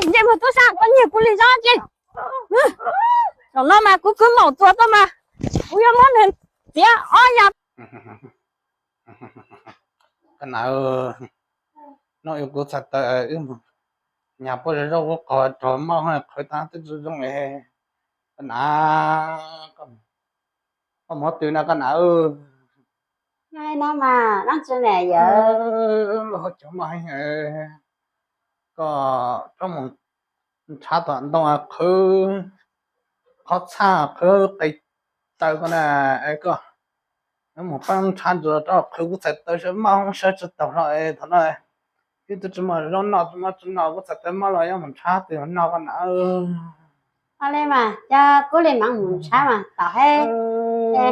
Tsis ntsej muag tub sab, koj nyiag kuv li zog tsis? Zaum no mas kuv kwv maum txuas tuaj mas kuv yuav muab nws txiav ob yam. Koj nam, no yog kuv txhais taws wb mus nyas pob zeb zaub ub qhov rog maj qhwv tag twb zoo zoo li. Koj nam, koj mus twg no koj nam? No mas dab tsi ne yawm? Lub hauv caug maj heev. Koj rov mus nrhav tom ntoo qhwv qhov txhaj qhwv qis taw koj na. Es koj mus pab nrhav ntsuas rau qhwv kuv txhais taws sawv maj sawv tsis taus hlo es thaum no wb twb tsis muaj zaub noj tsis muaj tsis noj kuv txhais taws maj los yuav mus nrhav twg noj koj nam? Ua li mas cov kuv li mam mus nrhav mas tom haib,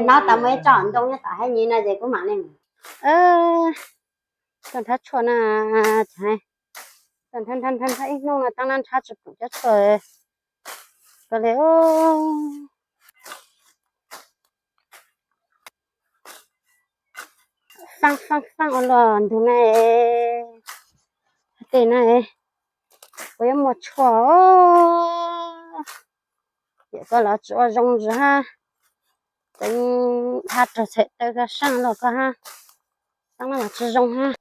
hnov tau muaj ib tsob ntoo nyob tom haib nyiv no ces kuv mam li mus. Tuaj nrhav tshuaj na, tuaj nrhav nrhav nrhav ib hnub no tab nrhav tsis pum cov tshuaj ko li. Faaj faaj faaj ua luaj ntug na, tej na, kuv yuav muaj tshuaj. Tiam koj los tsis ua zoo zog hab, teev hab raug txhais taw koj saab los koj hab, saab no los tsis zoo hab.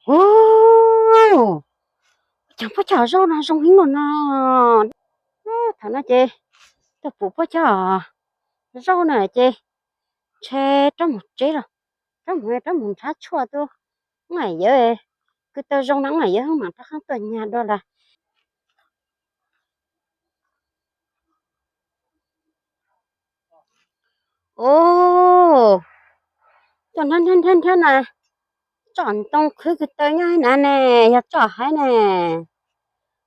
Ua cas pob cag zaub no zoo heev no no. Thaum no ces tuaj pum pob cag zaub no ces ntshe rov mus tsev los, rov mus rov mus nrhav tshuaj tuaj. Ub, yawm, kwv taw zoo no ub, yawm mam rov qab tuaj nyag dua lawm. Ub, tuaj nrhav nrhav nrhav na, tsob ntoo qhwv kwv taw nyob hab na ne, yog tsob hab ne.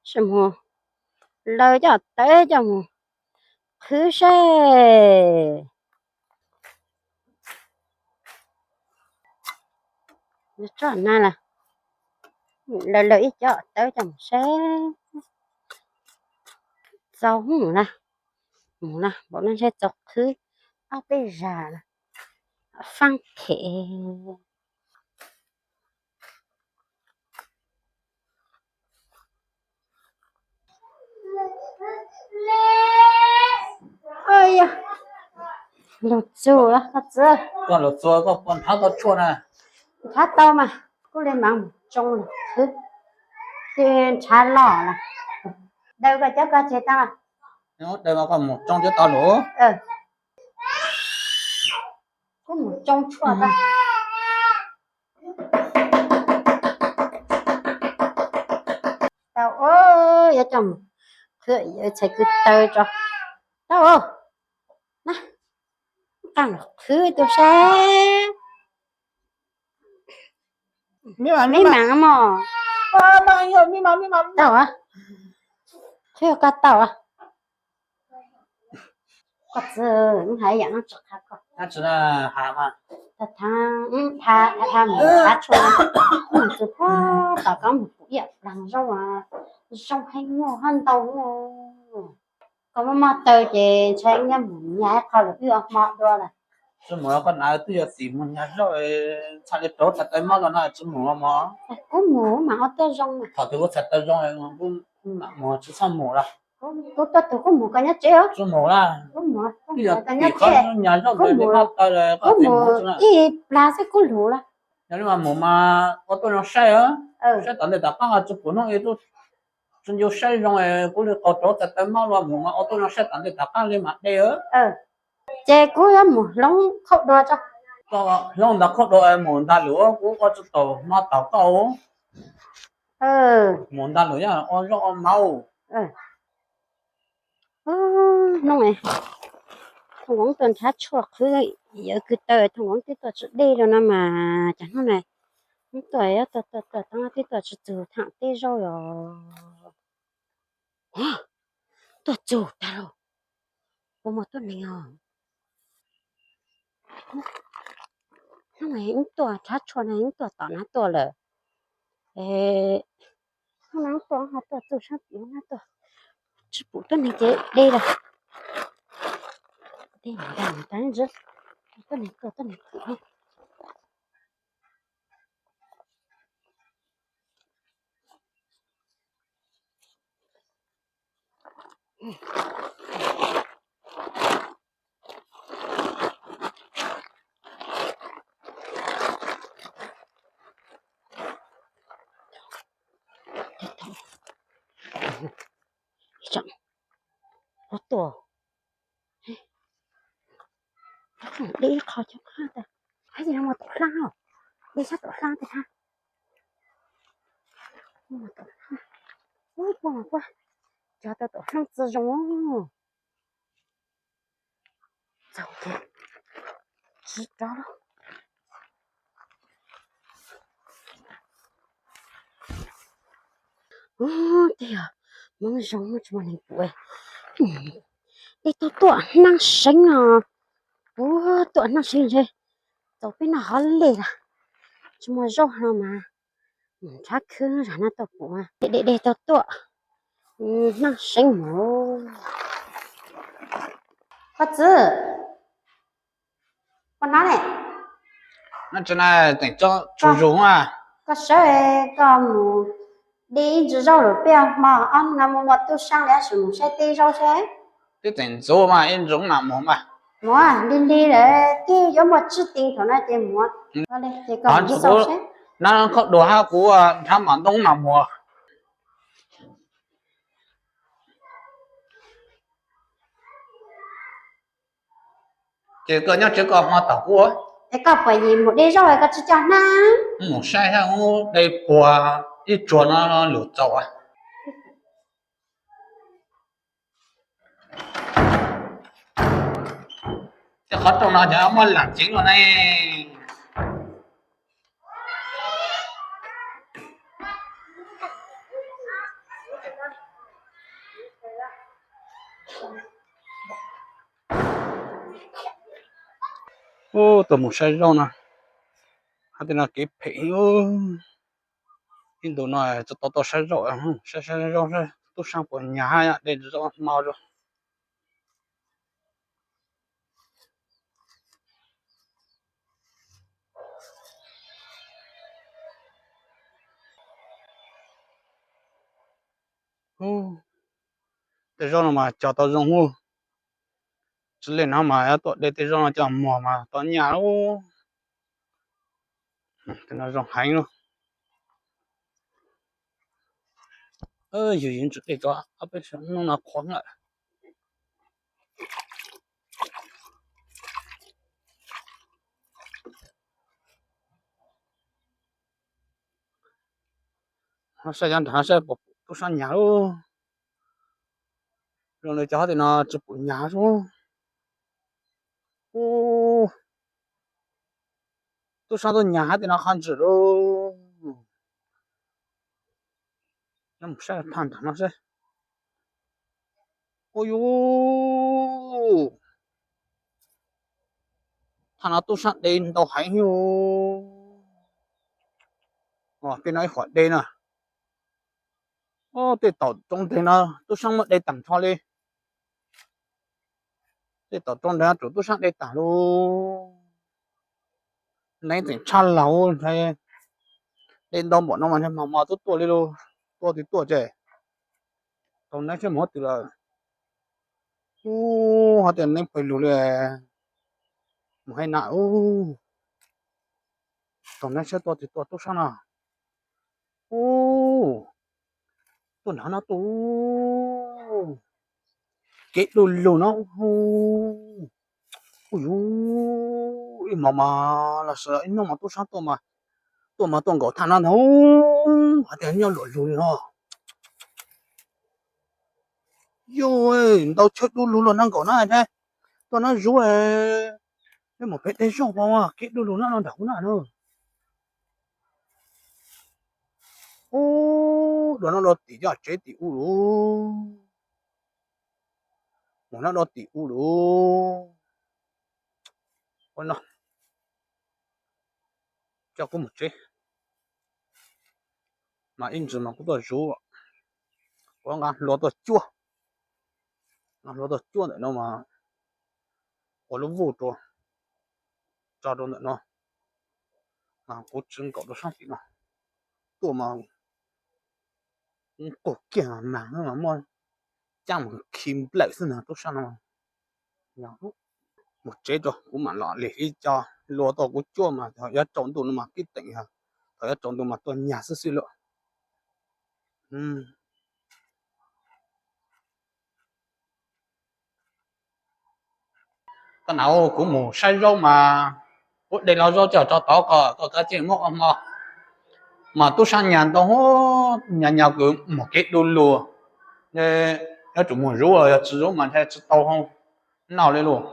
Sim mus lawv coj tawv coj mus qhwv seb. Tsob na las, lawv lawv ib co tawv coj mus seb. Txaus mus na, mus na, npaum no ntshe txaus qhwv ob peb zag, faab them. Lug txug koj txiv. Koj lug txug koj puas nrhav tau tshuaj na? Nrhav tau mas kuv le maam mus tsoo lug qhwv, nrhav loj lawm. Daws koj cov koj tseg tau. Daws mas koj mus tsoo cov tau lug. Kuv mus tsoo tshuaj tau. Tau, yuav coj mus qhwv txhais kwv taw tso. Tau, na, qaa lug qhwv tuaj seb. Me maam mog. Tau, qhwv koj tau. Koj txiv, hais yam no tsis qha koj. Thav mus nrhav tshuaj, mus txug puag tom koj mus pum ib yam plaag zaub, zoo heev ua hab ntau. Koj muaj mob taw ces ntshai nyob mus nyag ib qho lawm wb ua hmo dua lawm. Tsis mus, koj nav twb yog tim mus nyag zaub, txhaj le rauv txhais taw mob los no tsis mus mog. Kuv mus mam ua tuaj zoo. Thaum twg kuv txhais taw zoo kuv mam mus, tsis txhob mus lawm. Kuv tuaj tug kuv mus koj nyob tsev. Tsis mus lawm. Kuv mus, kuv mus koj nyob tsev. Nyag zaub ntawd mob taw lawm, kuv mus ib plag xwb kuv lug lawm. Yog li mas mus mas ua tuaj zoo saib, saib tom ntej tom qab, tsis pum hnub ib tug tsis ncu saib zoo, kuv li qau rauv txhais taw mob los mus mas ua tuaj zoo saib tom ntej tom qab li mas de. Ces kuv yuav mus hloov khaub dua tso. Hloov ntag khaub dua mus ntaag lug, kuv ua tsis taus hmo taus koj. Mus ntaag lug yog ua zaub ua mov. Hnub Thooj Voov tuaj nrhav tshuaj qhwv yawm kwv taw, Thooj Voov twb tuaj tsis deb rau no mas cas hnub no tuaj, tuaj, tuaj, tuaj twb tuaj tsis txug thaam teb zaub os. Tuaj txug tag lauj, puas muaj tuab neeg os? Hnub no wb tuaj nrhav tshuaj no wb tuaj tom nav tuaj lawm. Hnub no tuaj ho tuaj txug sab tim no tuaj, tsis pum tuab neeg ces de lawm. De ntag, ntag, tuab neeg tuaj tuab neeg pum. Ua tuaj, de ib qho cov hab tas, hab yog no mus tom hlaab os, de sab tom hlaab tas hab. Ub, puab mas puab cog tau tom hlaab txiv zoo. Txaus ces tsis rov lawm. Ub, tej yog hmoov zoo tsis muaj neeg pum. Dej tau tuaj hnaab seev no, puag tuaj hnaab seev ntshe txaus peb noj hov lej lawm. Tsis muaj zaub no mas mus nrhav khwb zag no tuaj pum. Dej dej tau tuaj hnaab seev mus. Koj txiv, ua nab ne, tseem tsuas zus a. Koj sawv, koj mus de ib ntsis zaub lawm peb hmo, ob hnub no muaj muaj tub saab li, tab sis mus saib teb zaub seb. Twb tseem ntxuav mas ib ntsis mam mus mas. Mus lig lig lawm twb yuav muaj tsib teev thaum no ces mus. Ces koj mus xauj seb. Nab khaub dua hab kuv nrhav mam ntoob mam mus. Ces koj nyob tsev koj hmo tag kuv. Es koj puas yim mus de zaub es koj tsis coj hnab? Mus saib sab ub de puag ib tsuag no lug txaus. Tej qhov rooj no cov muab lam ceev los ne. Ub, tuaj mus saib zaub no, hab tej no kev phem heev. Ib ntus no tsis tau tuaj saib zaub, saib saib zaub, tub saab puas nyag hab de zaub hmo zog. Tej zaub no mas cog tau zoo ub. Tsis li no mas tuaj de tej zaub no coj muag mas tau nyaj ub. Tej no zoo heev lawm. Yug yug tsis de tso, ob peb hnub no qhuav lawm. Saib cov nrad saib puas tub saab nyag lub. Zoo li cov hab tim no tsis pum nyag lub. Ub, tub saab tuaj nyag hab tim no qhov ntsis lub. Mus saib thaj nrad no seb. Ub yus, thaj no tub saab de ntau heev. Tej no ib qhov de no. Tej tom roob nteg no tub saab muab de tag nrho li. Tej tom roob nteg no tsuas tub saab de tag lub. Neeb tseem tshaj laug, de ntau npaum no mas ntshe mas mas tuaj tuaj li lub, tuaj twg tuaj ces tau neeb seb mus hab twg lawm. Ub, hab tias neeb pawg lug li, mus hab na ub. Tau neeb seb tuaj twg tuaj tub saab no. Ub, tuaj nrad no tuaj. Kev du lug no. Ub yus, ib hmos mas los sis ib hnub mas tub saab tuaj mas, tuaj mas tuaj nkaum thaj no ntag. Hais tias nyob luam lug li no. Yog ntau chaw du lug los nkaum na, tuaj nab zuv, peb mus pem tej zog pab kev du lug no nram ub na no. Ub, dua no dua tim cov tsev tim ub lug. Mus no dua tim ub lug. Ua no, coj kuv mus tsev. Mas ib ntsis mas kuv tuaj zuv, kuv nqa hlua tuaj cuab, nqa hlua tuaj cuab ntawm no mas ua lub vuj rau, tso rau ntawm no, mas kuv tsis nkaum rau sab tim no. Tuaj mas kuv nqug kiag mas mas muaj caj mus khi nplawm xwb ntag tub sab no. Mus tsev tso, kuv mam los lig ib co hlua tuaj kuv cuab mas thaum yuav tsaus ntuj no mas kib teem, thaum yuav tsaus ntuj mas tuaj nyag xwb xwb lawm. Koj na, kuv mus saib zaub mas, kuv de los zaub coj tso tod, koj kov cej muab koj hmo. Mas tub sab nyas ntau, nyas nyas kws mus kev du lug, yuav tsum mus zuv, yog tsis zuv mas ntshe tsis tau noj li lus.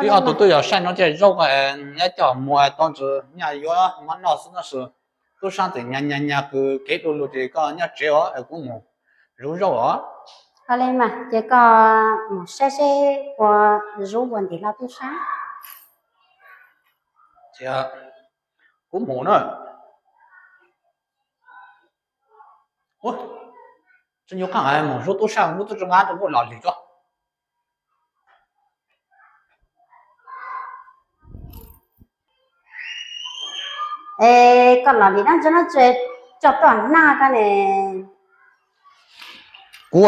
Ib ob tug twb yog saib no ces zaub ko, nyob coj mus tau ntsis nyaj yuav muab noj xwb tab sis tub sab txawm nyas nyas nyas kws kev du lug ces koj nyob tsev os, kuv mus zuv zaub os. Ua li mas ces koj mus saib seb puas zuv ua ntim hlo tub sab. Kuv mus na. Tsis nyuaj qab mus zuv tub sab, lub tub tub nqa rau kuv los lig tso. Es koj los lig dab ntse no tseem coj tuaj nag ko ne. Kuv,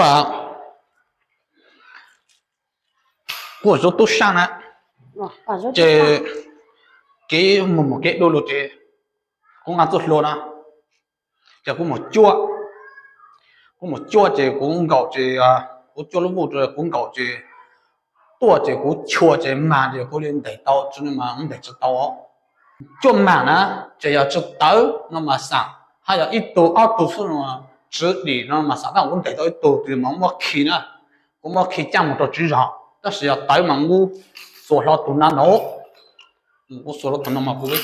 kuv mus zuv tub sab na, ces kev mus mus kev du lug ces kuv nqa txuj hlua na, ces kuv mus cuab, kuv mus cuab ces kuv nkaum ces, kuv cuab lub vuj rau kuv nkaum ces tuaj ces kuv chua ces mag ces kuv li ntes tau, tsis li mas kuv ntes tsis tau. Cuab mag na, ces yog tsis tawv no mas xam, hab yog ib tug ob tug xwb no, tsis dim no mas xam, tab kuv ntes tau ib tug tis mas muab khi na, kuv muab khi caj mus rau tsis zog, tab sis yog tawv mas kuv xuas hlo tus na ntau. Kuv xuas hlo tus no mas kuv ces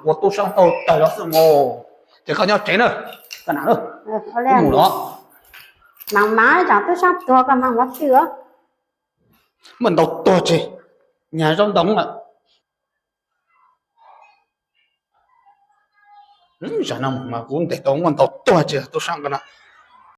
ua tub sab tau tawg los xwb mas. Ces koj nyob tsev na, koj na, mus los. Mas mas tsam tub sab tuag koj mas mus twg os? Muaj ntau tuag ces nyag zaub ntau lawm. Zam no mas kuv ntes tau muaj ntau tuag ces tub sab ko na.